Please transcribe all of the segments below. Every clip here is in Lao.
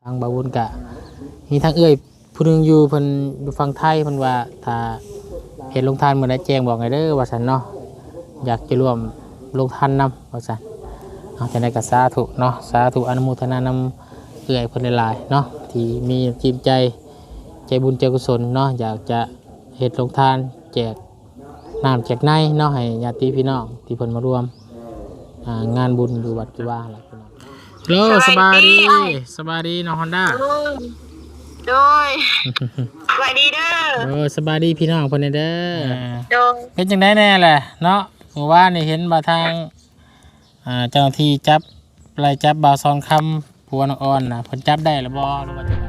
ທາງບ່າວບຸນກະມີທາງເອື້ອຍຜູ້ໜຶ່ງຢູ່ ເພິ່ນຢູ່ຝັ່ງໄທ ເພິ່ນວ່າຖ້າເຮັດໂຮງທານມື້ໃດແຈ້ງບອກໃຫ້ເດີວ່າຊັ້ນເນາະ ຢາກຈະຮ່ວມໂຮງທານນຳວ່າຊັ້ນ. ເອົາ ຈັ່ງໃດກໍສາທຸເນາະ ສາທຸ ອະນຸໂມທະນານຳເອື້ອຍເພິ່ນຫຼາຍໆເນາະ ທີ່ມີນ້ຳຈິດໃຈ ໃຈບຸນໃຈກຸສົນເນາະ ຢາກຈະເຮັດໂຮງທານແຈກ ນ້ຳແຈກໃນເນາະ ໃຫ້ຍາດຕິພີ່ນ້ອງທີ່ເພິ່ນມາຮ່ວມ ອ່າ ງານບຸນຢູ່ວັດຢູ່ວາຫັ້ນແຫຼະພີ່ນ້ອງ. ໂລ ສະບາຍດີ ສະບາຍດີນ້ອງຮອນດ້າ. ໂດຍ ສະບາຍດີເດີ. ໂດຍ ສະບາຍດີພີ່ນ້ອງເພິ່ນແດ່ເດີ. ໂດຍ ເປັນຈັ່ງໃດແດ່ແຫຼະເນາະ ມື້ວານນີ້ເຫັນວ່າທາງ ອ່າ ເຈົ້າໜ້າທີ່ຈັບ ໄລ່ຈັບບ່າວສອນຄຳ ຜົວນ້ອງອອນນະ ເພິ່ນຈັບໄດ້ແລ້ວບໍ່ ຫຼືວ່າຈັ່ງໃດ?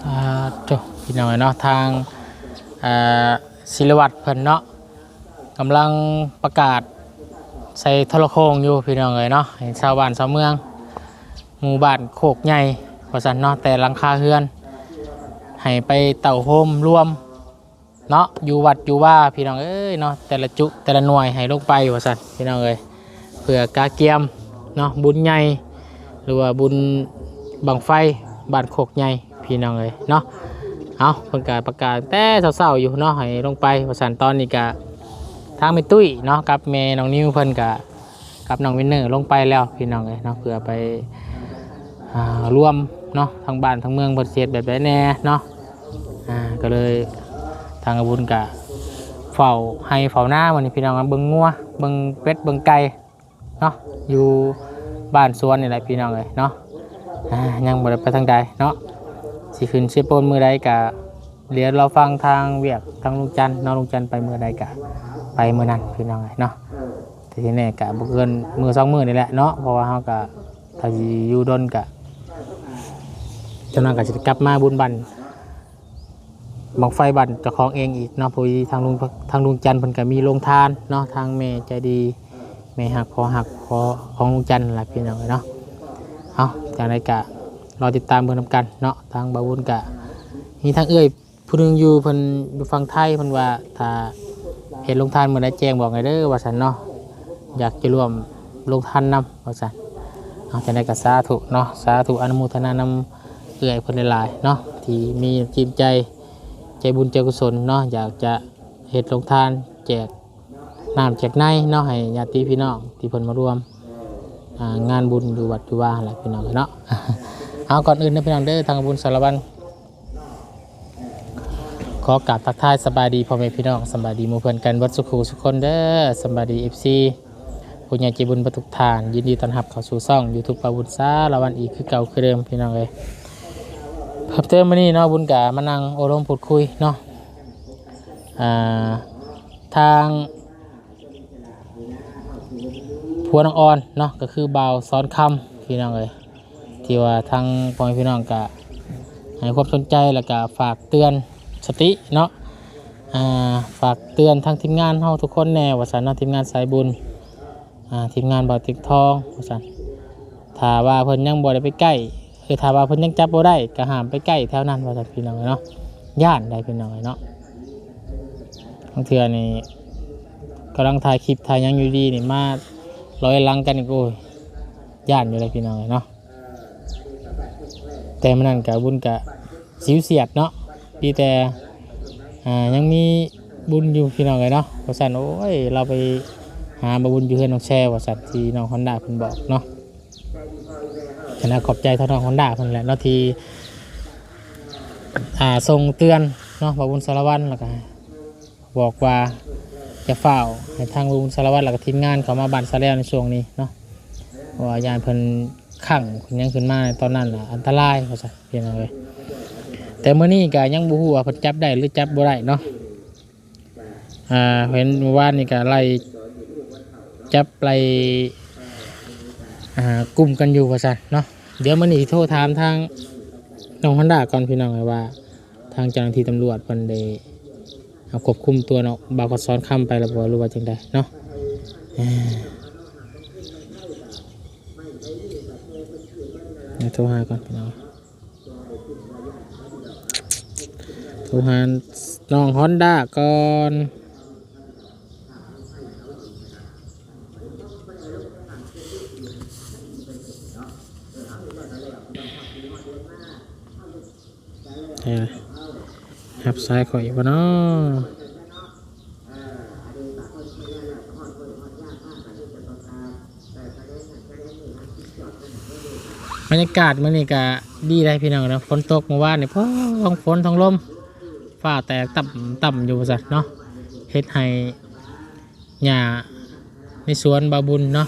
ອ່າ ໂທ້ ພີ່ນ້ອງເອີຍເນາະ ທາງ ອ່າ ສີລະວັດເພິ່ນເນາະ ກຳລັງປະກາດໃສ່ໂທລະໂຄ່ງຢູ່ ພີ່ນ້ອງເອີຍເນາະ ໃຫ້ຊາວບ້ານຊາວເມືອງ ໝູ່ບ້ານໂຄກໃຫຍ່ວ່າຊັ້ນເນາະ ແຕ່ຫຼັງຄາເຮືອນ ໃຫ້ໄປເຕົ້າໂຮມລວມ ເນາະ ຢູ່ວັດຢູ່ວາພີ່ນ້ອງເອີຍເນາະ ແຕ່ລະຈຸແຕ່ລະໜ່ວຍໃຫ້ລົງໄປວ່າຊັ້ນພີ່ນ້ອງເອີຍ ເພື່ອກະກຽມເນາະ ບຸນໃຫຍ່ ຫຼືວ່າບຸນບັ້ງໄຟບ້ານໂຄກໃຫຍ່ພີ່ນ້ອງເອີຍເນາະ. ເອົາ ເພິ່ນກະປະກາດແຕ່ເຊົ້າໆຢູ່ເນາະ ໃຫ້ລົງໄປວ່າຊັ້ນ. ຕອນນີ້ກະທາງແມ່ຕຸ້ຍເນາະ ກັບແມ່ນ້ອງນິວເພິ່ນກະ ກັບນ້ອງວິນເນີລົງໄປແລ້ວພີ່ນ້ອງເອີຍເນາະ ເພື່ອໄປ ອ່າ ລວມເນາະ ທາງບ້ານທາງເມືອງເພິ່ນຊິເຮັດແບບໃດແດ່ເນາະ. ອ່າ ກໍເລີຍທາງອາບຸນກະເຝົ້າໄຮ່ເຝົ້ານາມື້ນີ້ພີ່ນ້ອງ ເບິ່ງງົວ ເບິ່ງເປັດ ເບິ່ງໄກ່ເນາະ ຢູ່ບ້ານສວນນີ້ແຫຼະພີ່ນ້ອງເອີຍເນາະ. ອ່າ ຍັງບໍ່ໄດ້ໄປທາງໃດເນາະ ຊິຂຶ້ນເຊໂປນມື້ໃດກະ ດຽວລໍຟັງທາງວຽກທາງລຸງຈັນເນາະ ລຸງຈັນໄປມື້ໃດກະໄປມື້ນັ້ນພີ່ນ້ອງເອີຍເນາະ. ແຕ່ທີ່ແນ່ກະບໍ່ເກີນມື້ສອງມື້ນີ້ແຫຼະເນາະ ເພາະວ່າເຮົາກະ ຖ້າຊິຢູ່ດົນກະ ຈຳນັ້ນກະຊິໄດ້ກັບມາບຸນບັ້ນບັ້ງໄຟບ້ານເຈົ້າຂອງເອງອີກເນາະ. ເພາະວ່າທາງລຸງ ທາງລຸງຈັນເພິ່ນກະມີໂຮງທານເນາະ ທາງແມ່ໃຈດີ ແມ່ຮັກພໍ່ຮັກ ພໍ່ຂອງລຸງຈັນຫັ້ນລະພີ່ນ້ອງເອີຍເນາະ. ເອົາ ຈັ່ງໃດກະລໍຕິດຕາມເບິ່ງນຳກັນເນາະ. ທາງບ່າວບຸນກະມີທາງເອື້ອຍ ຜູ້ໜຶ່ງຢູ່ ເພິ່ນຢູ່ຝັ່ງໄທ ເພິ່ນວ່າຖ້າເຮັດໂຮງທານມື້ໃດແຈ້ງບອກໃຫ້ເດີວ່າຊັ້ນເນາະ ຢາກຈະຮ່ວມໂຮງທານນຳວ່າຊັ້ນ. ເອົາ ຈັ່ງໃດກໍສາທຸເນາະ ສາທຸ ອະນຸໂມທະນານຳເອື້ອຍເພິ່ນຫຼາຍໆເນາະ ທີ່ມີນ້ຳຈິດໃຈ ໃຈບຸນໃຈກຸສົນເນາະ ຢາກຈະເຮັດໂຮງທານແຈກ ນ້ຳແຈກໃນເນາະ ໃຫ້ຍາດຕິພີ່ນ້ອງທີ່ເພິ່ນມາຮ່ວມ ອ່າ ງານບຸນຢູ່ວັດຢູ່ວາຫັ້ນແຫຼະພີ່ນ້ອງເນາະ. ເອົາ ກ່ອນອື່ນເດີພີ່ນ້ອງເດີ ທາງອາບຸນສາລະວັນ ຂໍກາບທັກທາຍສະບາຍດີພໍ່ແມ່ພີ່ນ້ອງ ສະບາຍດີໝູ່ເພື່ອນກັນເບິດສູ່ຄູ່ສູ່ຄົນເດີ. ສະບາຍດີ ເອັຟຊີ ຜູ້ໃຫຍ່ໃຈບຸນເບິດທຸກທ່ານ ຍິນດີຕ້ອນຮັບເຂົ້າສູ່ຊ່ອງຢູທູບອາບຸນສາລະວັນອີກຄືເກົ່າຄືເດີມພີ່ນ້ອງເອີຍ. ເພີ່ມເຕີມມື້ນີ້ເນາະ ບຸນກະມານັ່ງໂອ້ລົມພູດຄຸຍເນາະ ອ່າ ທາງ ຜົວນ້ອງອອນເນາະ ກໍຄືບ່າວສອນຄຳພີ່ນ້ອງເອີຍ ທີ່ວ່າທາງພໍ່ແມ່ພີ່ນ້ອງກະໃຫ້ຄວາມສົນໃຈ ແລ້ວກະຝາກເຕືອນສະຕິເນາະ ອ່າ ຝາກເຕືອນທາງທີມງານເຮົາທຸກຄົນແດ່ວ່າຊັ້ນເນາະ ທີມງານສາຍບຸນ ອ່າ ທີມງານບ່າວເຕັກທອງວ່າຊັ້ນ. ຖ້າວ່າເພິ່ນຍັງບໍ່ໄດ້ໄປໃກ້ ຄືຖ້າວ່າເພິ່ນຍັງຈັບບໍ່ໄດ້ ກໍຫ້າມໄປໃກ້ແຖວນັ້ນວ່າຊັ້ນພີ່ນ້ອງເອີຍເນາະ ຢ້ານໄດ໋ພີ່ນ້ອງເອີຍເນາະ. ບາງເທື່ອນີ້ກຳລັງຖ່າຍຄລິບຖ່າຍຫຍັງຢູ່ດີນີ້ ມາລອຍຫຼັງກັນອີກ ໂອ້ຍ ຢ້ານຢູ່ເດ້ພີ່ນ້ອງເອີຍເນາະ. ແຕ່ມື້ນັ້ນກະບຸນກະຊິວສຽດເນາະ ດີແຕ່ ອ່າ ຍັງມີບຸນຢູ່ພີ່ນ້ອງເອີຍເນາະ ວ່າຊັ້ນ. ໂອ້ຍ ລາວໄປຫາບ່າວບຸນຢູ່ເຮືອນນ້ອງແຊວ່າຊັ້ນ ທີ່ນ້ອງຮອນດ້າເພິ່ນບອກເນາະ. ຂະໜາດຂອບໃຈທາງນ້ອງຮອນດ້າເພິ່ນແຫຼະເນາະ ທີ່ ອ່າ ສົ່ງເຕືອນເນາະ ບ່າວບຸນສາລະວັນ ແລ້ວກະບອກວ່າຢ່າຟ້າວໃຫ້ທາງລຸງສາລະວັນ ແລ້ວກະທີມງານເຂົ້າມາບ້ານສາແລວໃນຊ່ວງນີ້ເນາະ ເພາະວ່າຢ້ານເພິ່ນຄັງເພິ່ນຫຍັງຂຶ້ນມາໃນຕອນນັ້ນນະ ອັນຕະລາຍວ່າຊັ້ນ ພີ່ນ້ອງເອີຍ. ແຕ່ມື້ນີ້ກະຍັງບໍ່ຮູ້ວ່າເພິ່ນຈັບໄດ້ ຫຼື ຈັບບໍ່ໄດ້ເນາະ. ອ່າ ເຫັນມື້ວານນີ້ກະໄລ່ຈັບໄລ່ ອ່າ ກຸມກັນຢູ່ວ່າຊັ້ນເນາະ. ດຽວມື້ນີ້ຊິໂທຖາມທາງນ້ອງຮອນດ້າກ່ອນ ພີ່ນ້ອງເອີຍ ວ່າທາງເຈົ້າໜ້າທີ່ຕຳຫຼວດເພິ່ນໄດ້ ຄວບຄຸມຕົວເນາະ ບ່າວກໍສອນຄຳໄປແລ້ວບໍ່ ຫຼືວ່າຈັ່ງໃດເນາະ? ເອີ ດຽວໂທຫາກ່ອນພີ່ນ້ອງ ໂທຫານ້ອງຮອນດ້າກ່ອນ. ເອີ ຮັບສາຍຂ້ອຍຢູ່ບໍ່ນໍ? ບັນຍາກາດມື້ນີ້ກະດີໄດ໋ພີ່ນ້ອງເນາະ, ຝົນຕົກມື້ວານນີ້ ທັງຝົນທັງລົມ ຟ້າແຕກຕ່ຳໆຢູ່ວ່າຊັ້ນເນາະ, ເຮັດໃຫ້ຫຍ້າໃນສວນບ່າວບຸນເນາະ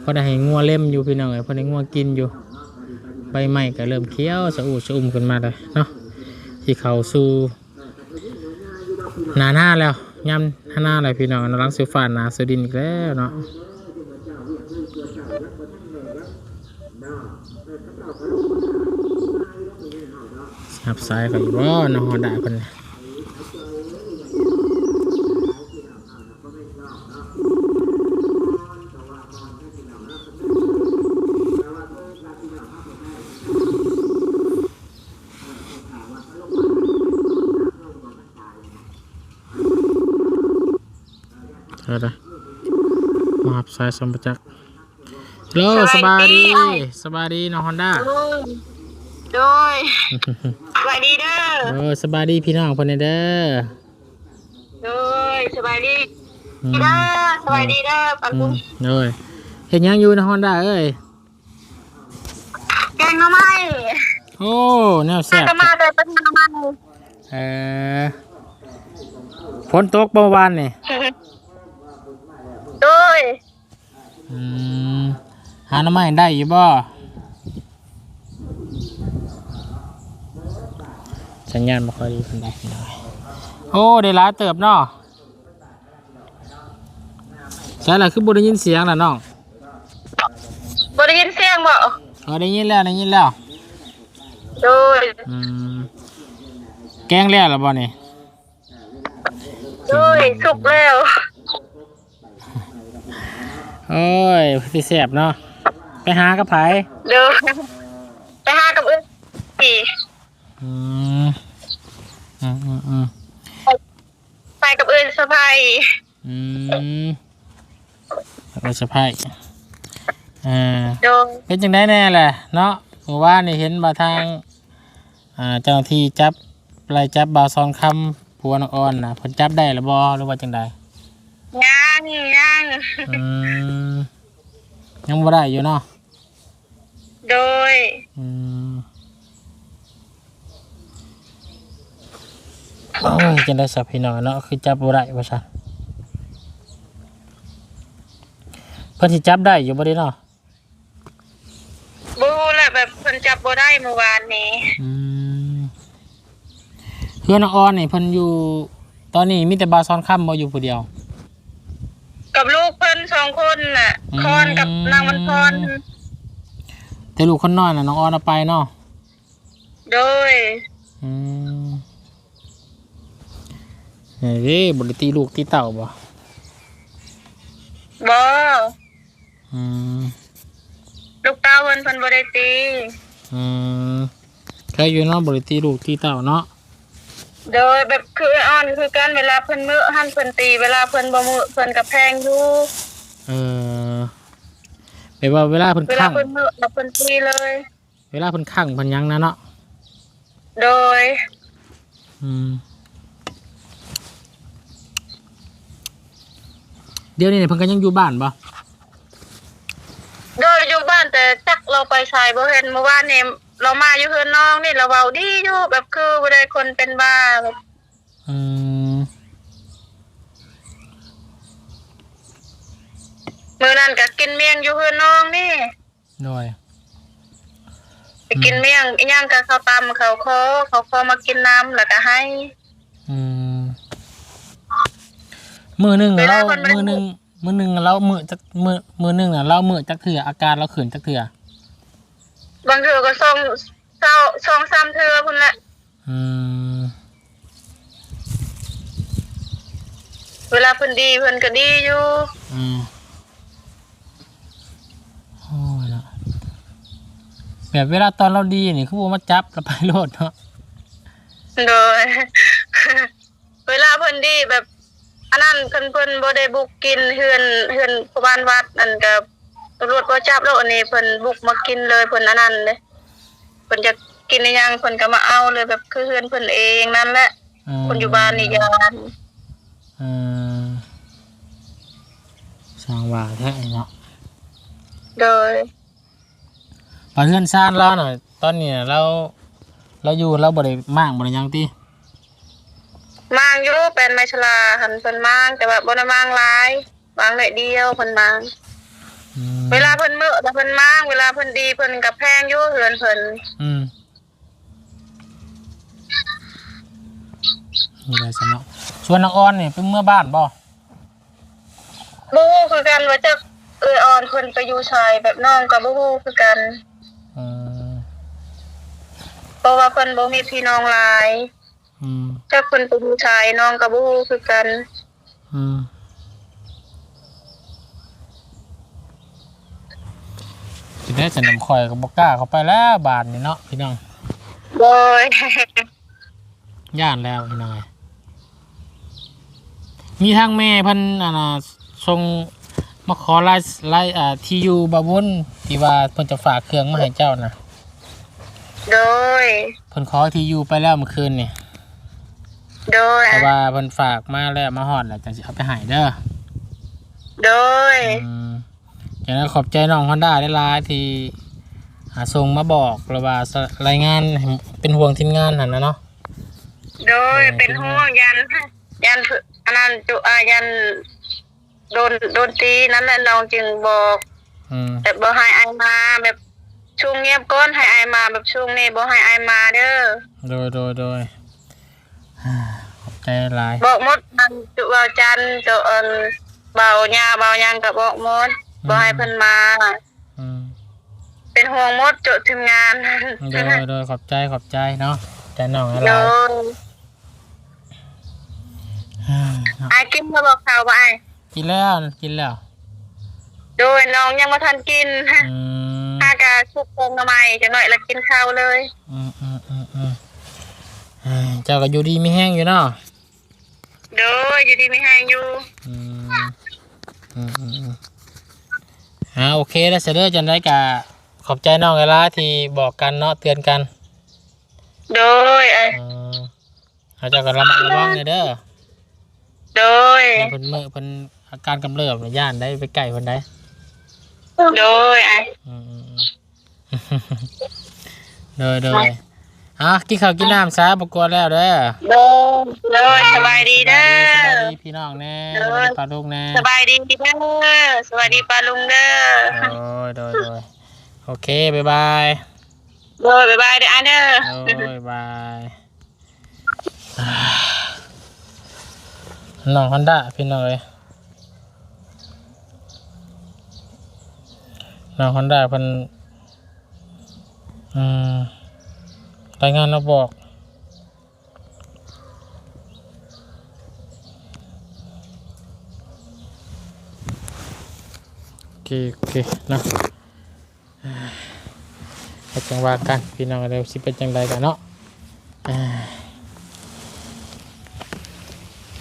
ພໍໄດ້ໃຫ້ງົວເລັມຢູ່ພີ່ນ້ອງເອີຍ, ພໍໄດ້ງົວກິນຢູ່. ໃບໄມ້ກໍເລີ່ມຂຽວສະອູດສະອຸ່ມຂຶ້ນມາແລ້ວເນາະ, ທີ່ເຂົ້າສູ່ໜ້ານາແລ້ວ, ຍາມໜ້ານາແລ້ວພີ່ນ້ອງເນາະ, ກຳລັງຊິຟ້າໜ້າສູ່ດິນອີກແລ້ວເນາະ. ຊິຮັບສາຍຂ້ອຍຢູ່ບໍ່ເນາະ ຮອນດ້າເພິ່ນ? ເອີ ມາຮັບສາຍສຳປະຈັກ. ເອີ ສະບາຍດີ ສະບາຍດີ ສະບາຍດີນ້ອງຮອນດ້າ. ໂດຍ ໂດຍ ສະບາຍດີເດີ. ເອີ ສະບາຍດີພີ່ນ້ອງເພິ່ນແດ່ເດີ. ໂດຍ ສະບາຍດີ ອືມ ເດີ ສະບາຍດີເດີ ອືມ ປາລຸງ. ໂດຍ ເຮັດຫຍັງຢູ່ນ້ອງຮອນດ້າເອີຍ? ແກງໜໍ່ໄມ້. ໂອ້ ແນວແຊບ ມາແຕ່ເປັນໜໍ່ໄມ້. ເອີ ຝົນຕົກບໍ່ວານນີ້? ໂດຍ. ອືມ ຫາໜໍ່ໄມ້ໄດ້ຢູ່ບໍ່? ສັນຍານບໍ່ຄ່ອຍດີປານໃດ. ໂອ້ ໄດ້ຫຼາຍເຕີບເນາະ. ໃສລະ ຄືບໍ່ໄດ້ຍິນສຽງລະນ້ອງ? ບໍ່ໄດ້ຍິນສຽງບໍ? ເອີ ໄດ້ຍິນແລ້ວ ໄດ້ຍິນແລ້ວ. ໂດຍ. ອືມ ແກງແລ້ວລະບໍ່ນີ້? ໂດຍ ສຸກແລ້ວ. ໂອ້ຍ ຄືຊິແຊບເນາະ. ໄປຫາກັບໃຜ? ໂດຍ ໄປຫາກັບເອື້ອຍ. ອືມ ອືມໆໆ ໄປກັບເອື້ອຍສະໃພ້. ອືມ ເອື້ອຍສະໃພ້. ເອີ ໂດຍ. ເປັນຈັ່ງໃດແດ່ລະເນາະ? ມື້ວານນີ້ເຫັນວ່າທາງ ອ່າ ເຈົ້າໜ້າທີ່ຈັບ ໄລ່ຈັບບ່າວສອນຄຳ ຜົວນ້ອງອອນນະ ເພິ່ນຈັບໄດ້ລະບໍ່ ຫຼືວ່າຈັ່ງໃດ? ຍັງ ຍັງ. ອືມ ຍັງບໍ່ໄດ້ຢູ່ເນາະ? ໂດຍ. ອືມ ໂອ້ຍ ຈັ່ງໃດຊະພີ່ນ້ອງເນາະ ຄືຈັບບໍ່ໄດ້ວ່າຊັ້ນ. ເພິ່ນຊິຈັບໄດ້ຢູ່ບໍ່ເດເນາະ? ບໍ່ຮູ້ແຫຼະ ແບບເພິ່ນຈັບບໍ່ໄດ້ມື້ວານນີ້. ອືມ ເຮືອນນ້ອງອອນນີ້ເພິ່ນຢູ່ ຕອນນີ້ມີແຕ່ບ່າວສອນຄຳບໍ່ ຢູ່ຜູ້ດຽວ? ກັບລູກເພິ່ນສອງຄົນນະ ອືມ ຄອນກັບນາງວັນພອນ. ແຕ່ລູກຄົນນ້ອຍນະ ນ້ອງອອນເອົາໄປເນາະ? ໂດຍ. ອືມ ເອີ ບໍ່ໄດ້ຕີລູກຕີເຕົ້າບໍ່? ບໍ່. ອືມ ລູກເຕົ້າເພິ່ນ ເພິ່ນບໍ່ໄດ້ຕີ. ອືມ ໃຄຢູ່ເນາະ ບໍ່ໄດ້ຕີລູກຕີເຕົ້າເນາະ. ໂດຍ ແບບຄືອ້ອນຄືກັນ ເວລາເພິ່ນເມືອຫັ້ນເພິ່ນຕີ ເວລາເພິ່ນບໍ່ເມືອເພິ່ນກໍແພງຢູ່. ເອີ ແບບວ່າເວລາເພິ່ນ ເວລາຄັງ ເພິ່ນເມືອແລ້ວເພິ່ນຕີເລີຍ. ເວລາເພິ່ນຄັງເພິ່ນຫຍັງນະເນາະ. ໂດຍ. ອືມ ດຽວນີ້ເພິ່ນກໍຍັງຢູ່ບ້ານບໍ່? ໂດຍ ຢູ່ບ້ານ ແຕ່ຈັກລາວໄປໃສບໍ່ເຫັນ. ມື້ວານນີ້ລາວມາຢູ່ເຮືອນນ້ອງນີ້ ລາວເວົ້າດີຢູ່ ແບບຄືບໍ່ໄດ້ຄົນເປັນບ້າແບບ. ອືມ ມື້ນັ້ນກໍກິນມ້ຽງຢູ່ເຮືອນນ້ອງນີ້. ໂດຍ. ໄປກິນມ້ຽງອີ່ຫຍັງກໍເຂົ້າຕຳເຂົ້າຄໍ ເຂົ້າຄໍມາກິນນຳ ແລ້ວກໍໄຫ້. ອືມ ມື້ໜຶ່ງລາວ ມື້ໜຶ່ງ ມື້ໜຶ່ງລາວມື້ຈັກ ມື້ ມື້ໜຶ່ງນະ ລາວມື້ຈັກເທື່ອ? ອາການລາວຂຶ້ນຈັກເທື່ອ? ບາງເທື່ອກໍສອງ ສອງສາມເທື່ອພຸ້ນແຫຼະ. ອືມ ເ ວລາເພິ່ນດີເພິ່ນກໍດີຢູ່. ອືມ ໂອ້ຍເນາະ ແບບເວລາຕອນລາວດີນີ້ຄືບໍ່ມາຈັບລາວໄປໂລດເນາະ? ໂດຍ ເວລາເພິ່ນດີແບບ ອັນນັ້ນ ຄັນເພິ່ນບໍ່ໄດ້ບຸກກິນເຮືອນ ເຮືອນຜູ້ບ້ານວັດ ອັນກະຕຳຫຼວດບໍ່ຈັບແລ້ວ. ອັນນີ້ເພິ່ນບຸກມາກິນເລີຍ ເພິ່ນອັນນັ້ນເດ້ ເພິ່ນຢາກກິນອີ່ຫຍັງເພິ່ນກໍມາເອົາເລີຍ ແບບຄືເຮືອນເພິ່ນເອງນັ້ນແຫຼະ. ອືມ ຄົນຢູ່ບ້ານນີ້ຢ້ານ. ເອີ ຊ່າງວ່າແທ້ເນາະ. ໂດຍ ບາດເຮືອນຊານລາວນະ ຕອນນີ້ນະ ລາວ ລາວຢູ່ ລາວບໍ່ໄດ້ມ້າງບໍ່ໄດ້ຫຍັງຕິ? ມ້າງຢູ່ ແປ້ນໄມ້ຊະລາຫັ້ນເພິ່ນມ້າງ ແຕ່ວ່າບໍ່ໄດ້ມ້າງຫຼາຍ ມ້າງໜ້ອຍດຽວເພິ່ນມ້າງ. ອືມ ເວລາເພິ່ນເໝີແລ້ວເພິ່ນມ້າງ ເວລາເພິ່ນດີເພິ່ນກໍແພງຢູ່ເຮືອນເພິ່ນ. ອືມ ນີ້ແຫຼະຊັ້ນເນາະ. ສ່ວນນ້ອງອອນນີ້ເປັນເມືອບ້ານບໍ່? ບໍ່ຮູ້ຄືກັນວ່າຈັກເອື້ອຍອອນເພິ່ນໄປຢູ່ໃສ ແບບນ້ອງກໍບໍ່ຮູ້ຄືກັນ. ອືມ ເພາະວ່າເພິ່ນບໍ່ມີພີ່ນ້ອງຫຼາຍ. ອືມ ຈັກເພິ່ນໄປຢູ່ໃສ ນ້ອງກໍບໍ່ຮູ້ຄືກັນ. ອືມ ຊິໄດ້ສະໜຳ ຂ້ອຍກໍບໍ່ກ້າເຂົ້າໄປແລ້ວບາດນີ້ເນາະ ພີ່ນ້ອງ. ໂດຍ ຢ້ານແລ້ວພີ່ນ້ອງເອີຍ. ມີທາງແມ່ເພິ່ນ ອັນນ່າ ສົ່ງມາຂໍລາຍ ລາຍ ອ່າ ທີ່ຢູ່ບ່າວບຸນ ທີ່ວ່າເພິ່ນຈະຝາກເຄື່ອງມາໃຫ້ເຈົ້ານະ. ໂດຍ ເພິ່ນຂໍທີ່ຢູ່ໄປແລ້ວມື້ຄືນນີ້. ໂດຍ ເພາະວ່າເພິ່ນຝາກມາແລ້ວ ມາຮອດແລ້ວ ຈັ່ງຊິເອົາໄປໃຫ້ເດີ. ໂດຍ ອືມ ຈັ່ງໃດຂອບໃຈນ້ອງຮອນດ້າຫຼາຍໆ ທີ່ ອ່າ ສົ່ງມາບອກ ຫຼືວ່າ ສະ ລາຍງານ ເປັນຫ່ວງທີມງານຫັ້ນນະເນາະ. ໂດຍ ເປັນຫ່ວງ ຢ້ານ ຢ້ານ ອັນນັ້ນ ຈຸ ອ່າ ຢ້ານ ໂດນ ໂດນຕີນັ້ນແຫຼະ ນ້ອງຈຶ່ງບອກ. ອືມ ແບບບໍ່ໃຫ້ອ້າຍມາ ແບບຊ່ວງງຽບກ່ອນ ໃຫ້ອ້າຍມາ ແບບຊ່ວງນີ້ບໍ່ໃຫ້ອ້າຍມາເດີ. ໂດຍ ໂດຍ ໂດຍ ຂອບໃຈຫຼາຍ. ບອກໝົດ ອັນ ຈຸ ເວົ້າຈັນ ເຈົ້າ ອັນ ເບົາຫຍ້າເບົາຫຍັງກໍບອກໝົດ. ອືມ ບໍ່ໃຫ້ເພິ່ນມາ. ອືມ ເປັນຫ່ວງໝົດ ໂຈະທີມງານ. ໂດຍ ໂດຍ ຂອບໃຈ ຂອບໃຈເນາະ ຂອບໃຈນ້ອງຫຼາຍໆ. ໂດຍ ອ່າ ອ້າຍກິນແລ້ວບໍ່ ເຂົ້າບໍ່ອ້າຍ? ກິນແລ້ວ ກິນແລ້ວ. ໂດຍ ນ້ອງຍັງບໍ່ທັນກິນ. ອືມ ຫາກະສຸກແກງໜໍ່ໄມ້ ຈັກໜ້ອຍລະກິນເຂົ້າເລີຍ. ອືມ ອືມ ອືມ ອືມ ເຈົ້າກໍຢູ່ດີມີແຮງຢູ່ເນາະ? ໂດຍ ຢູ່ດີມີແຮງຢູ່. ອືມ ອືມ ອືມ ອືມ ອ່າ ໂອເຄແລ້ວຊະເດີ ຈັ່ງໃດກໍຂອບໃຈນ້ອງຫຼາຍໆ ທີ່ບອກກັນເນາະ ເຕືອນກັນ. ໂດຍ ເອີ ເຮົາເຈົ້າກໍລະມັດລະວັງແດ່ເດີ. ໂດຍ ຢ້ານເພິ່ນເມີເພິ່ນອາການກຳເລີບ ຢ້ານໄດ້ໄປໃກ້ເພິ່ນໄດ໋. ໂດຍ ອືມ ໂດຍ ໂດຍ ເອົາ ກິນເຂົ້າກິນນ້ຳຊະ ບໍ່ກວນແລ້ວເດີ. ໂດຍ ໂດຍ ສະບາຍດີເດີ ສະບາຍດີພີ່ນ້ອງແນ່ ໂດຍ ສະບາຍດີປ້າລຸງແນ່ ສະບາຍດີເດີ ສະບາຍດີປ້າລຸງເດີ. ໂດຍ ໂດຍ ໂດຍ ໂອເຄ ບາຍບາຍ. ໂດຍ ບາຍບາຍເດີອ້າຍເດີ. ໂດຍ ບາຍ. ນ້ອງຮອນດ້າ ພີ່ນ້ອງເອີຍ ນ້ອງຮອນດ້າເພິ່ນ ອືມ ລາຍງານມາບອກ. ໂອເຄ ໂອເຄເນາະ. ອ່າ ເຮັດຈັ່ງວ່າກັນພີ່ນ້ອງເອີຍ ຊິເປັນຈັ່ງໃດກັນເນາະ. ອ່າ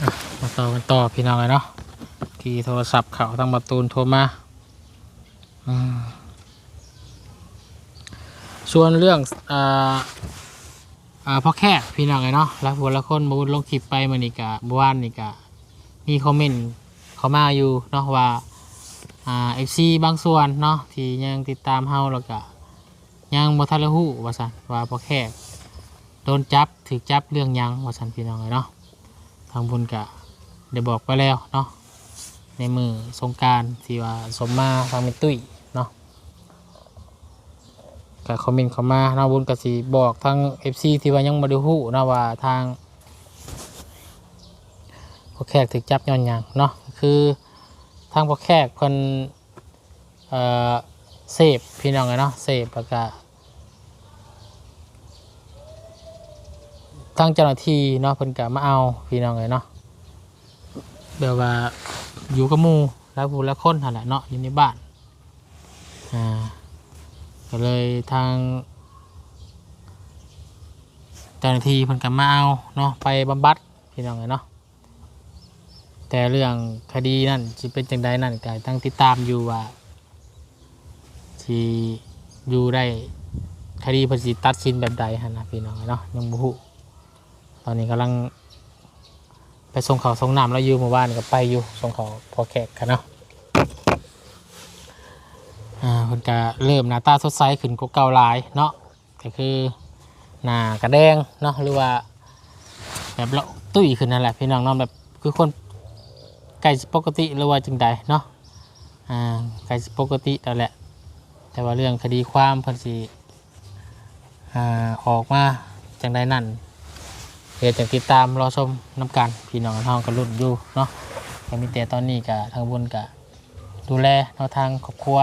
ອ່ະ ມາຕໍ່ກັນຕໍ່ພີ່ນ້ອງເອີຍເນາະ ທີ່ໂທລະສັບເຂົ້າທາງບ່າວຕູນໂທມາ. ອືມ ສ່ວນເລື່ອງ ອ່າ ອ່າ ພໍ່ແຂກພີ່ນ້ອງເອີຍເນາະ ຫຼາຍຜູ້ຫຼາຍຄົນ ບໍ່ບຸນລົງຄລິບໄປມື້ນີ້ກະ ເມື່ອວານນີ້ກະມີຄອມເມັນເຂົ້າມາຢູ່ເນາະວ່າ ອ່າ ເອັຟຊີບາງສ່ວນເນາະ ທີ່ຍັງຕິດຕາມເຮົາ ແລ້ວກະຍັງບໍ່ທັນໄດ້ຮູ້ວ່າຊັ້ນ ວ່າພໍ່ແຂກໂດນຈັບ ຖືກຈັບເລື່ອງຫຍັງວ່າຊັ້ນ ພີ່ນ້ອງເອີຍເນາະ. ທາງບຸນກະໄດ້ບອກໄປແລ້ວເນາະ ໃນມື້ສົງການທີ່ວ່າສົມມາທາງແມ່ຕຸ້ຍເນາະ ກະຄອມເມັນເຂົ້າມາເນາະ. ບຸນກະຊິບອກທາງເອັຟຊີທີ່ວ່າຍັງບໍ່ໄດ້ຮູ້ເນາະ ວ່າທາງພໍ່ແຂກຖືກຈັບຍ້ອນຫຍັງເນາະ. ຄືທາງພໍ່ແຂກເພິ່ນ ເອີ ເສບພີ່ນ້ອງເອີຍເນາະ ເສບ ແລ້ວກະທາງເຈົ້າໜ້າທີ່ເນາະ ເພິ່ນກະມາເອົາພີ່ນ້ອງເອີຍເນາະ. ແບບວ່າຢູ່ກັບໝູ່ຫຼາຍຜູ້ຫຼາຍຄົນຫັ້ນແຫຼະເນາະ ຢູ່ໃນບ້ານ ອ່າ ກໍເລີຍທາງເຈົ້າໜ້າທີ່ເພິ່ນກໍມາເອົາເນາະ ໄປບຳບັດ ພີ່ນ້ອງເອີຍເນາະ. ແຕ່ເລື່ອງຄະດີນັ້ນຊິເປັນຈັ່ງໃດນັ້ນ ກໍຕ້ອງຕິດຕາມຢູ່ວ່າຊິຢູ່ໄດ້ ຄະດີເພິ່ນຊິຕັດສິນແບບໃດຫັ້ນນະ ພີ່ນ້ອງເອີຍເນາະ ຍັງບໍ່ຮູ້. ຕອນນີ້ກຳລັງໄປສົ່ງເຂົ້າສົ່ງນ້ຳລາວຢູ່ ມື້ວານນີ້ກໍໄປຢູ່ ສົ່ງເຂົ້າພໍ່ແຂກຫັ້ນເນາະ. ອ່າ ເພິ່ນກໍເລີ່ມໜ້າຕາສົດໃສຂຶ້ນກວ່າເກົ່າຫຼາຍເນາະ ກໍຄືໜ້າກະແດງເນາະ ຫຼືວ່າແບບລະຕຸ້ຍຂຶ້ນຫັ້ນແຫຼະ ພີ່ນ້ອງເນາະ ແບບຄືຄົນໃກ້ຊິປົກກະຕິ ຫຼືວ່າຈັ່ງໃດເນາະ. ອ່າ ໃກ້ຊິປົກກະຕິແລ້ວແຫຼະ ແຕ່ວ່າເລື່ອງຄະດີຄວາມເພິ່ນຊິ ອ່າ ອອກມາຈັ່ງໃດນັ້ນ ເຮັດຈັ່ງຕິດຕາມລໍຊົມນຳກັນ ພີ່ນ້ອງເຮົາກໍລຸ້ນຢູ່ເນາະ. ກໍມີແຕ່ຕອນນີ້ກໍທາງບຸນກໍດູແລເນາະ ທາງຄອບຄົວ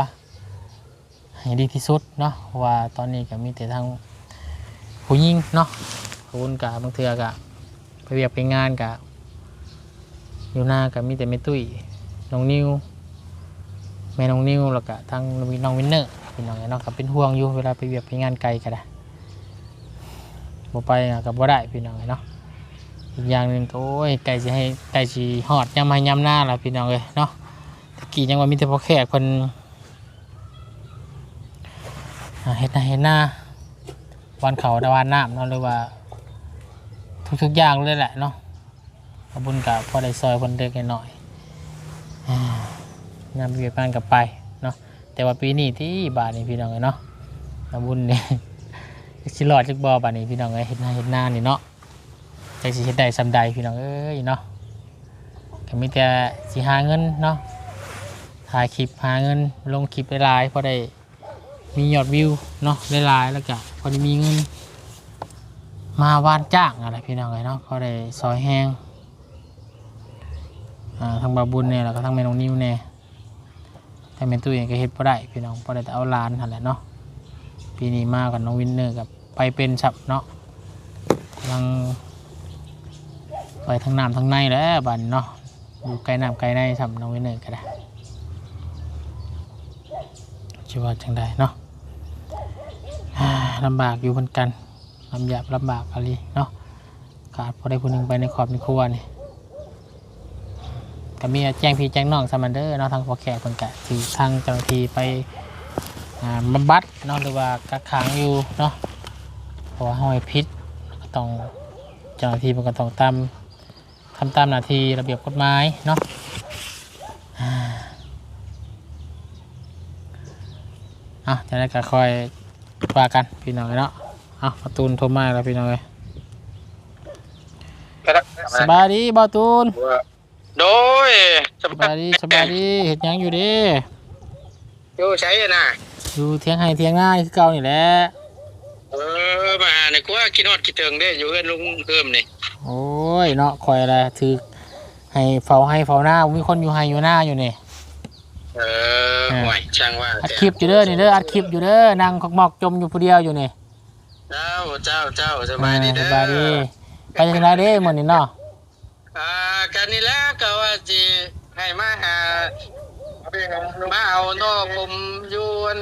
ໃຫ້ດີທີ່ສຸດເນາະ ເພາະວ່າຕອນນີ້ກໍມີແຕ່ທາງຜູ້ຍິງເນາະ ທາງບຸນກໍບາງເທື່ອກໍໄປວຽກໄປງານ ກໍຢູ່ນາກໍມີແຕ່ແມ່ຕຸ້ຍ ນ້ອງນິວ ແມ່ນ້ອງນິວ ແລ້ວກໍທາງນ້ອງວິນເນີ ພີ່ນ້ອງເອີຍເນາະ. ກໍເປັນຫ່ວງຢູ່ ເວລາໄປວຽກໄປງານໄກກໍໄດ້ ບໍ່ໄປກໍບໍ່ໄດ້ ພີ່ນ້ອງເອີຍເນາະ. ອີກຢ່າງໜຶ່ງກໍ ໂອ້ຍ ໃກ້ຊິໃຫ້ ໃກ້ຊິຮອດຍາມໄຮ່ຍາມນາແລ້ວ ພີ່ນ້ອງເອີຍເນາະ. ແຕ່ກີ້ຍັງວ່າມີແຕ່ພໍ່ແຂກເພິ່ນ ອ່າ ເຮັດໄຮ່ເຮັດນາ ຫວ່ານເຂົ້າຫວ່ານນ້ຳເນາະ ຫຼືວ່າທຸກໆຢ່າງເລີຍແຫຼະເນາະ. ອາບຸນກໍພໍໄດ້ຊ່ອຍເພິ່ນເລັກນ້ອຍ ອ່າ ຍາມວຽກງານກໍໄປເນາະ. ແຕ່ວ່າປີນີ້ຕິ ບາດນີ້ ພີ່ນ້ອງເອີຍເນາະ ອາບຸນນີ້ ຈັກຊິລອດຈັກບໍ່ ບາດນີ້ ພີ່ນ້ອງເອີຍ ເຮັດໄຮ່ເຮັດນານີ້ເນາະ. ຈັກຊິເຮັດໄດ້ສ່ຳໃດ ພີ່ນ້ອງເອີຍເນາະ. ກໍມີແຕ່ຊິຫາເງິນເນາະ ຖ່າຍຄລິບຫາເງິນ ລົງຄລິບຫຼາຍໆ ພໍໄດ້ມີຍອດວິວເນາະ ຫຼາຍໆ ແລ້ວກໍພໍໄດ້ມີເງິນມາຫວ່ານຈ້າງຫັ້ນແຫຼະ ພີ່ນ້ອງເອີຍເນາະ. ພໍໄດ້ຊ່ອຍແຮງ ອ່າ ທາງບ່າວບຸນແດ່ ແລ້ວກໍທາງແມ່ນ້ອງນິວແດ່. ທາງແມ່ຕຸ້ຍກໍເຮັດບໍ່ໄດ້ ພີ່ນ້ອງ ບໍ່ໄດ້ແຕ່ເອົາຫຼານຫັ້ນແຫຼະເນາະ. ປີນີ້ມາກັບນ້ອງວິນເນີກໍໄປເປັນຊ້ຳເນາະ ກຳລັງໄປທາງນ້ຳທາງໃນແຫຼະບາດນີ້ເນາະ. ຢູ່ໃກ້ນ້ຳໃກ້ໃນຊ້ຳ ນ້ອງວິນເນີກໍໄດ້ ຊິວ່າຈັ່ງໃດເນາະ. ອ່າ ລຳບາກຢູ່ເໝືອນກັນ ລຳຍາກລຳບາກອີ່ຫຼີເນາະ. ຂາດຜູ້ໃດຜູ້ໜຶ່ງໄປໃນຄອບໃນຄົວນີ້ ກໍມີແຈ້ງພີ່ແຈ້ງນ້ອງຊ່ຳນັ້ນເດີເນາະ. ທາງພໍ່ແຂກເພິ່ນກໍຖືກທາງເຈົ້າໜ້າທີ່ໄປ ອ່າ ບຳບັດເນາະ ຫຼືວ່າກັກຂັງຢູ່ເນາະ. ເພາະວ່າເຮົາເຮັດຜິດ ກໍຕ້ອງ ເຈົ້າໜ້າທີ່ເພິ່ນກໍຕ້ອງຕາມ ທຳຕາມໜ້າທີ່ລະບຽບກົດໝາຍເນາະ. ອ່າ ເອົາ ຈັ່ງໃດກໍຄ່ອຍວ່າກັນ ພີ່ນ້ອງເອີຍເນາະ. ເອົາ ບ່າວຕູນໂທມາແລ້ວ ພີ່ນ້ອງເອີຍ. ສະບາຍດີບ່າວຕູນ. ໂດຍ ສະບາຍດີ ສະບາຍດີ. ເຮັດຫຍັງຢູ່ເດ? ຢູ່ໃສນະ? ຢູ່ຖຽງໄຮ່ຖຽງນາຄືເກົ່ານີ້ແຫຼະ. ເອີ ມາຫາໃນຄົວ ຄິດຮອດຄິດເຖິງເດ້ ຢູ່ເຮືອນລຸງເພີ່ມນີ້. ໂອ້ຍເນາະ ຂ້ອຍລະຖືກໃຫ້ເຝົ້າໄຮ່ເຝົ້ານາ ບໍ່ມີຄົນຢູ່ໄຮ່ຢູ່ນາຢູ່ນີ້. ເອີ ເອີ ໂອ້ຍ ຊ່າງວ່າ ອັດຄລິບຢູ່ເດີນີ້ເດີ ອັດຄລິບຢູ່ເດີ ນັ່ງຄອກມອກຈົມຢູ່ຜູ້ດຽວຢູ່ນີ້. ເຈົ້າ ເຈົ້າ ເຈົ້າ ສະບາຍດີເດີ ເອີ ສະບາຍດີ. ໄປທາງໃດເດ້ມື້ນີ້ເນາະ? ອ່າ ກໍນີ້ແຫຼະ ກໍວ່າຊິໃຫ້ມາຫາ ມາເອົາໜໍ່ຂົມຢູ່ອັນ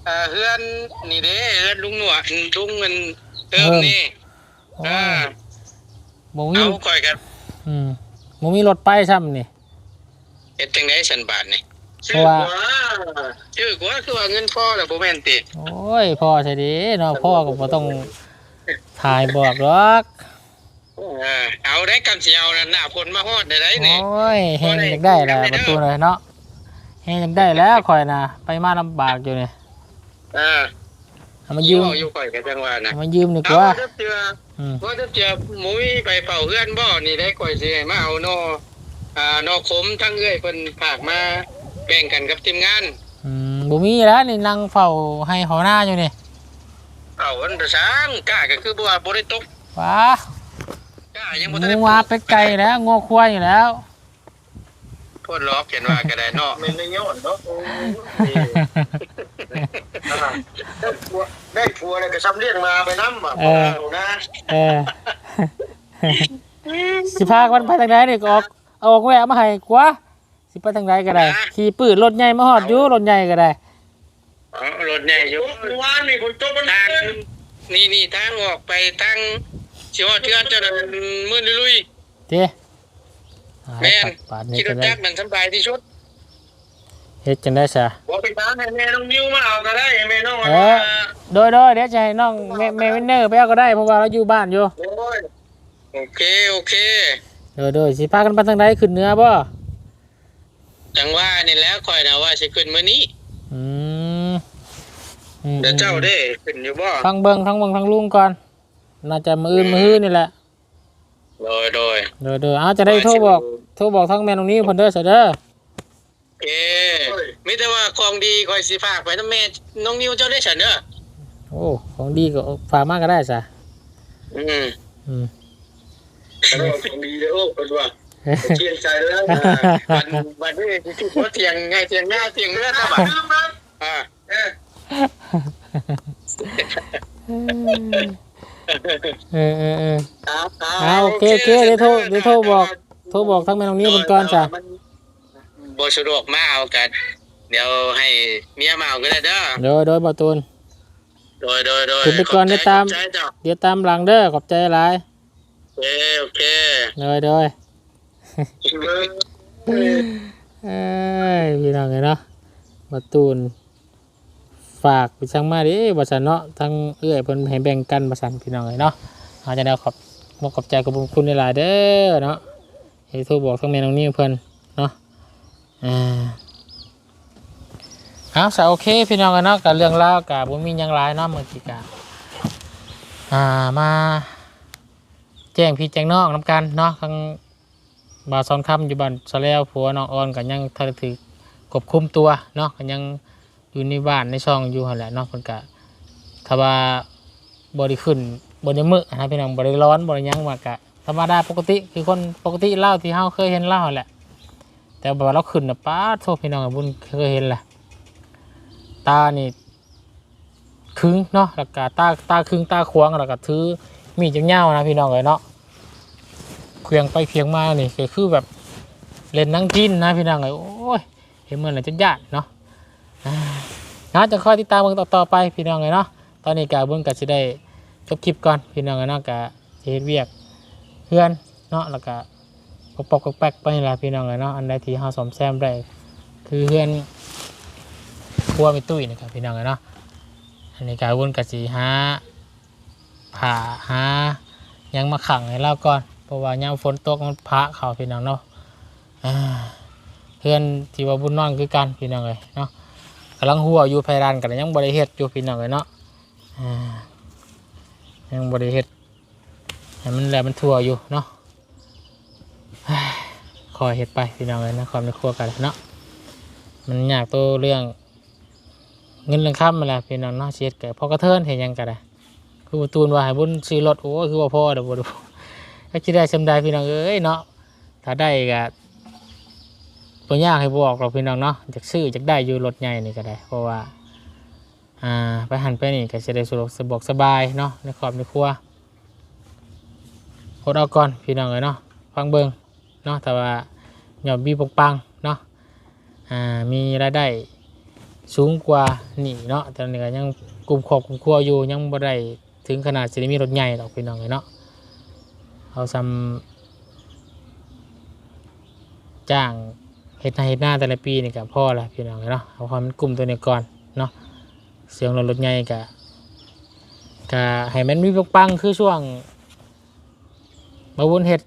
ເອີ ເຮືອນນີ້ເດ້ ເຮືອນລຸງໜວດ ລຸງອັນເຕີມນີ້. ໂອ້ຍ ອ່າ ບໍ່ມີ ເອົາ ຂ້ອຍກໍ ອືມ ບໍ່ມີລົດໄປຊ້ຳນີ້. ເຮັດຈັ່ງໃດຊັ້ນບາດນີ້? ເພາະວ່າ ຖືກວ່າ ຖືກວ່າ ຄືວ່າເງິນພໍແລ້ວບໍ່ແມ່ນຕິ? ໂອ້ຍ ພໍໃສເດເນາະ ພໍກໍບໍ່ຕ້ອງຖ່າຍບອກດອກ. ເອີ ເອົາໄດ້ ກຳຊິເອົານັ້ນ ໜ້າຝົນມາຮອດໄດ້ໄດ໋ນີ້. ໂອ້ຍ ແຮງຢາກໄດ້ແຫຼະ ປະຕູເອີຍເນາະ ແຮງຢາກໄດ້ແລ້ວຂ້ອຍນະ ໄປມາລຳບາກຢູ່ນີ້. ເອີ ເອົາມາຢືມ ເວົ້າຢູ່ ຂ້ອຍກໍຈັ່ງວ່ານະ ເອົາມາຢືມດີກວ່າ. ອືມ ວ່າແຕ່ເທື່ອບໍ່ມີໃຜເຝົ້າເຮືອນບໍ່ ນີ້ໄດ໋ ຂ້ອຍຊິໃຫ້ມາເອົາໜໍ່ ອ່າ ໜໍ່ຂົມ ທາງເອື້ອຍເພິ່ນຝາກມາແບ່ງກັນກັບທີມງານ. ອືມ ບໍ່ມີແລ້ວນີ້ ນັ່ງເຝົ້າໄຮ່ເຝົ້ານາຢູ່ນີ້. ເອົາ ມັນໄປສັງ ກ້າກໍຄືບໍ່ວ່າບໍ່ໄດ້ຕົກ. ວ້າ ກ້າຍັງບໍ່ທັນໄດ້ ງູມາໄປໄກແລ້ວ ງົວຄວາຍຢູ່ແລ້ວ. ໂພດຫຼອກ ເຫັນວ່າກໍໄດ້ເນາະ ແມ່ນໄດ້ຍ້ອນເນາະ. ໂອ້ຍ ໄດ້ຜົວ ໄດ້ຜົວແລ້ວກໍຊ່ຳລ້ຽງໝາໄປນຳ ເອີ ເອົານະ. ເອີ ຊິພາກັນໄປທາງໃດນີ້ ກໍອອກ ເອົາອອກແວະມາໃຫ້ກວ່າ ຊິໄປທາງໃດກໍໄດ້ ນະ ຂີ່ປືດ ລົດໃຫຍ່ມາຮອດຢູ່ ເອົາ ລົດໃຫຍ່ກໍໄດ້ ເອົາ ລົດໃຫຍ່ຢູ່ ເມື່ອວານນີ້ຝົນຕົກ ມັນ ທາງ ນີ້ ນີ້ທາງອອກໄປທາງ ຊິຮອດເຮືອນເຈົ້ານັ້ນ ມືລຸຍໆ ເດ້ ແມ່ນ ບາດນີ້ ຂີ່ລົດຈັກນັ້ນສຳບາຍທີ່ສຸດ ເຮັດຈັ່ງໃດຊະ ບໍ່ ໄປຖາມໃຫ້ແມ່ນ້ອງນິວມາເອົາກໍໄດ້ ແມ່ນ້ອງ ເອີ ວ່າ ໂດຍໆ ດຽວຈະໃຫ້ນ້ອງແມ່ ແມ່ວິນເນີໄປເອົາກໍໄດ້ ເພາະວ່າລາວຢູ່ບ້ານຢູ່ ໂອ້ຍ ໂອເຄ ໂອເຄ ໂດຍໆ ຊິພາກັນໄປທາງໃດ ຂຶ້ນເໜືອບໍ່? ຈັ່ງວ່ານີ້ແຫຼະ ຂ້ອຍນະວ່າຊິຂຶ້ນມື້ນີ້ ອືມ ອືມ ແລ້ວເຈົ້າເດ້ ອືມ ຂຶ້ນຢູ່ບໍ່? ທາງເບິ່ງ ທາງເບິ່ງທາງລຸງກ່ອນ ໜ້າຈະມື້ອື່ນ ອືມ ມື້ຮືນີ້ແຫຼະ ໂດຍ ໂດຍ ໂດຍ ໂດຍ ເອົາ ຈະໄດ້ໂທບອກ ໂທບອກທາງແມ່ນ້ອງນິວເພິ່ນເດີ ຊະເດີ ເອີ ມີແຕ່ວ່າຂອງດີຂ້ອຍຊິຝາກໄວ້ນຳແມ່ນ້ອງນິວເຈົ້າເດ້ ຊະເດີ ໂອ້ ຂອງດີກໍຝາກມາກໍໄດ້ຊະ ອືມ ອືມ ຂອງດີເດີ ໂອ້ ເພິ່ນວ່າ ກຽງໃຈແລ້ວ ບັດ ບັດນີ້ຊິຖືກມາຖຽງໄຮ່ຖຽງນາຖຽງເຮືອນແລ້ວບັດ ອ່າ ເອີ ເອີ ເອີ ເອີ ອ່າ ອ່າ ໂອເຄ ໂອເຄ ໂອເຄ ດຽວໂທ ດຽວໂທບອກ ໂທບອກທາງແມ່ນ້ອງນິວເພິ່ນກ່ອນຊະ ໂດຍ ແຕ່ວ່າມັນບໍ່ສະດວກມາເອົາກັນ ດຽວໃຫ້ເມຍມາເອົາກໍໄດ້ເດີ ໂດຍ ໂດຍ ບ່າວຕູນ ໂດຍ ໂດຍ ໂດຍ ຂຶ້ນໄປກ່ອນ ຂອບໃຈ ດຽວຕາມ ຂອບໃຈເຈົ້າ ດຽວຕາມຫຼັງເດີ ຂອບໃຈຫຼາຍ ໂອເຄ ໂອເຄ ໂດຍ ໂດຍ ເອີຍ ພີ່ນ້ອງເອີຍເນາະ ບ່າວຕູນ ຝາກໄປສັ່ງມາເດ້ວ່າຊັ້ນເນາະ ທາງເອື້ອຍເພິ່ນໃຫ້ແບ່ງກັນວ່າຊັ້ນ ພີ່ນ້ອງເອີຍເນາະ ເຮົາຈະໄດ້ຂອບ ຂອບໃຈຂອບຄຸນຫຼາຍໆເດີເນາະ ໃຫ້ໂທບອກທາງແມ່ນ້ອງນິວເພິ່ນເນາະ ອ່າ ເອົາ ຊະ ໂອເຄ ພີ່ນ້ອງເອີຍເນາະ ກໍເລື່ອງລາວກໍບໍ່ມີຫຍັງຫຼາຍເນາະ ມື້ກີ້ກໍ ອ່າ ມາແຈ້ງພີ່ແຈ້ງນ້ອງນຳກັນເນາະ ທາງ ບ່າວສອນຄຳຢູ່ບ້ານສະແລວ ຜົວນ້ອງອອນກໍຍັງທັນໄດ້ຖືກຄວບຄຸມຕົວເນາະ ກໍຍັງຢູ່ໃນບ້ານໃນຊ່ອງຢູ່ຫັ້ນແຫຼະເນາະ ເພິ່ນກໍ ຖ້າວ່າບໍ່ໄດ້ຂຶ້ນ ບໍ່ໄດ້ເມີະນະພີ່ນ້ອງ ບໍ່ໄດ້ຮ້ອນ ບໍ່ໄດ້ຫຍັງ ວ່າກໍທຳມະດາປົກກະຕິ ຄືຄົນປົກກະຕິລາວທີ່ເຮົາເຄີຍເຫັນລາວຫັ້ນແຫຼະ ແຕ່ວ່າລາວຂຶ້ນນະ ປາດໂທ້ ພີ່ນ້ອງ ບຸນເຄີຍເຫັນລະ ຕານີ້ ຄຶງເນາະ ແລ້ວກະຕາ ຕາຄຶງຕາຂວາງ ແລ້ວກະຖືມີດຍາວໆນະພີ່ນ້ອງເອີຍເນາະ ເຂວ່ງໄປເຂວ່ງມານີ້ ກໍຄືແບບເລ່ນໜັງຈີນນະພີ່ນ້ອງເອີຍ ໂອ້ຍ ເຫັນມື້ນັ້ນຈົນຢ້ານເນາະ ອ່າ ເຮົາຈະຄອຍຕິດຕາມເບິ່ງຕໍ່ໆໄປພີ່ນ້ອງເອີຍເນາະ ຕອນນີ້ກະບຸນກະຊິໄດ້ຈົບຄລິບກ່ອນພີ່ນ້ອງເອີຍເນາະ ກະຊິເຮັດວຽກເຮືອນເນາະ ແລ້ວກະ ປອກໆແປັກໆໄປນີ້ລະພີ່ນ້ອງເອີຍເນາະ ອັນໃດທີ່ເຮົາສ້ອມແຊມໄດ້ ຄືເຮືອນຄົວແມ່ຕຸ້ຍນີ້ກໍພີ່ນ້ອງເອີຍເນາະ ອັນນີ້ກໍວຸ້ນກໍຊິຫາຜ້າຫາຫຍັງມາຂັງໃຫ້ລາວກ່ອນ ເພາະວ່າຍາມຝົນຕົກມັນພະເຂົ້າພີ່ນ້ອງເນາະ ອ່າ ເຮືອນທີ່ວ່າບຸນນອນຄືກັນພີ່ນ້ອງເອີຍເນາະ ກຳລັງຮົ້ວຢູ່ ເພດານກໍຍັງບໍ່ໄດ້ເຮັດຢູ່ພີ່ນ້ອງເອີຍເນາະ ອ່າ ຍັງບໍ່ໄດ້ເຮັດ ໃຫ້ມັນແລ້ວມັນທົ່ວຢູ່ເນາະ ຄ່ອຍເຮັດໄປພີ່ນ້ອງເອີຍ ໃນຄອບໃນຄົວກັນເນາະ ມັນຍາກໂຕເລື່ອງເງິນເລື່ອງຄຳຫັ້ນແຫຼະພີ່ນ້ອງເນາະ ຊິເຮັດກໍພໍກະເທີນ ເຮັດຫຍັງກໍໄດ້ ຄືບໍ່ຕູນວ່າໃຫ້ບຸນຊື້ລົດ ໂອ້ຍ ຄືບໍ່ພໍດອກ ບໍ່ ຈັກຊິໄດ້ສ່ຳໃດພີ່ນ້ອງເອີຍເນາະ ຖ້າໄດ້ກໍບໍ່ຍາກໃຫ້ບອກດອກພີ່ນ້ອງເນາະ ຢາກຊື້ຢາກໄດ້ຢູ່ ລົດໃຫຍ່ນີ້ກໍໄດ້ ເພາະວ່າ ອ່າ ໄປຫັ້ນໄປນີ້ກໍຊິໄດ້ສະດວກສະບວກສະບາຍເນາະ ໃນຄອບໃນຄົວ ອົດເອົາກ່ອນພີ່ນ້ອງເອີຍເນາະ ຟັງເບິ່ງເນາະ ຖ້າວ່າຍອດວິວປັງໆເນາະ ອ່າ ມີລາຍໄດ້ສູງກວ່ານີ້ເນາະ ຕອນນີ້ກໍຍັງກຸ້ມຄອບກຸ້ມຄົວຢູ່ ຍັງບໍ່ໄດ້ເຖິງຂະໜາດຊິໄດ້ມີລົດໃຫຍ່ດອກພີ່ນ້ອງເອີຍເນາະ ເອົາສ່ຳ ຈ້າງເຮັດໄຮ່ເຮັດນາແຕ່ລະປີນີ້ກໍພໍລະພີ່ນ້ອງເອີຍເນາະ ເອົາພໍມັນກຸ້ມໂຕນີ້ກ່ອນເນາະ ເຊິ່ງລົດ ລົດໃຫຍ່ກໍ ກໍໃຫ້ມັນມີປັງໆ ຄືຊ່ວງບ່າວບຸນເຮັດ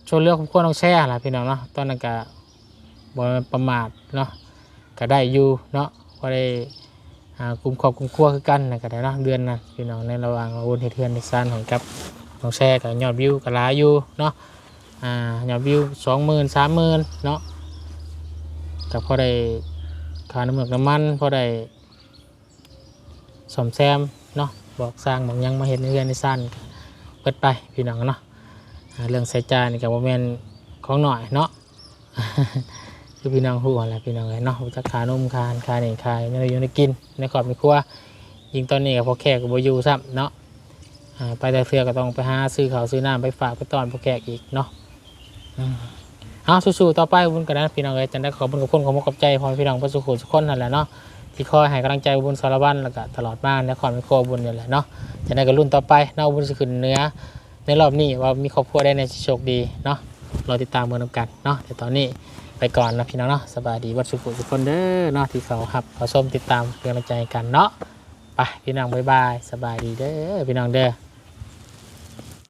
ຊ່ວຍເຫຼືອຄອບຄົວນ້ອງແຊຫັ້ນລະພີ່ນ້ອງເນາະ ຕອນນັ້ນກໍບໍ່ປະໝາດເນາະ ກໍໄດ້ຢູ່ເນາະ ພໍໄດ້ ອ່າ ກຸ້ມຄອບກຸ້ມຄົວຄືກັນນະ ກໍໄດ້ເນາະ ເດືອນນະພີ່ນ້ອງ ໃນລະຫວ່າງວ່າວຸ້ນເຮັດເຮືອນເຮັດຊານໃຫ້ກັບນ້ອງແຊ ກໍຍອດວິວກໍຫຼາຍຢູ່ເນາະ ອ່າ ຍອດວິວສອງໝື່ນ ສາມໝື່ນເນາະ ກໍພໍໄດ້ຄ່ານ້ຳເມືອກນ້ຳມັນ ພໍໄດ້ສ້ອມແຊມເນາະ ບອກຊ່າງບອກຫຍັງມາເຮັດໃນເຮືອນໃນຊານ ກໍເບິດໄປພີ່ນ້ອງເນາະ ອ່າ ເລື່ອງໃຊ້ຈ່າຍນີ້ກໍບໍ່ແມ່ນຂອງໜ້ອຍເນາະ ຄືພີ່ນ້ອງຮູ້ຫັ້ນແຫຼະພີ່ນ້ອງເອີຍເນາະ ຮູ້ຈັກຄ່ານົມ ຄ່າຫັ້ນຄ່ານີ້ ຄ່າແນວຢູ່ແນວກິນໃນຄອບໃນຄົວ ຍິ່ງຕອນນີ້ກໍພໍ່ແຂກກໍບໍ່ຢູ່ຊ້ຳເນາະ ອ່າ ໄປແຕ່ເທື່ອກໍຕ້ອງໄປຫາຊື້ເຂົ້າຊື້ນ້ຳໄປຝາກໄປຕ້ອນພໍ່ແຂກອີກເນາະ ອືມ ເ ເນາະ ສູ້ໆຕໍ່ໄປບຸນກັນນະພີ່ນ້ອງເອີຍ. ຈັ່ງໃດກໍຂອບຄຸນຂອບໃຈພໍ່ແມ່ພີ່ນ້ອງເບິດສູ່ຜູ້ສູ່ຄົນຫັ້ນແຫຼະເນາະ ທີ່ຄອຍໃຫ້ກຳລັງໃຈບຸນສາລະວັນ ແລ້ວກໍຕະຫຼອດມາໃນຄອບໃນຄົວບຸນນີ້ແຫຼະເນາະ. ຈັ່ງໃດກໍລຸ້ນຕໍ່ໄປເນາະ ບຸນຊິຂຶ້ນເໜືອໃນລອບນີ້ວ່າມີຄອບຄົວໃດແດ່ຊິໂຊກດີເນາະ ລໍຕິດຕາມເບິ່ງນຳກັນເນາະ. ແຕ່ຕອນນີ້ໄປກ່ອນນະພີ່ນ້ອງເນາະ ສະບາຍດີເບິດສູ່ຜູ້ສູ່ຄົນເດີເນາະ ທີ່ເຂົ້າຮັບເຂົ້າຊົມຕິດຕາມເປັນກຳລັງໃຈໃຫ້ກັນເນາະ. ໄປພີ່ນ້ອງ ບາຍບາຍ ສະບາຍດີເດີພີ່ນ້ອງເດີ.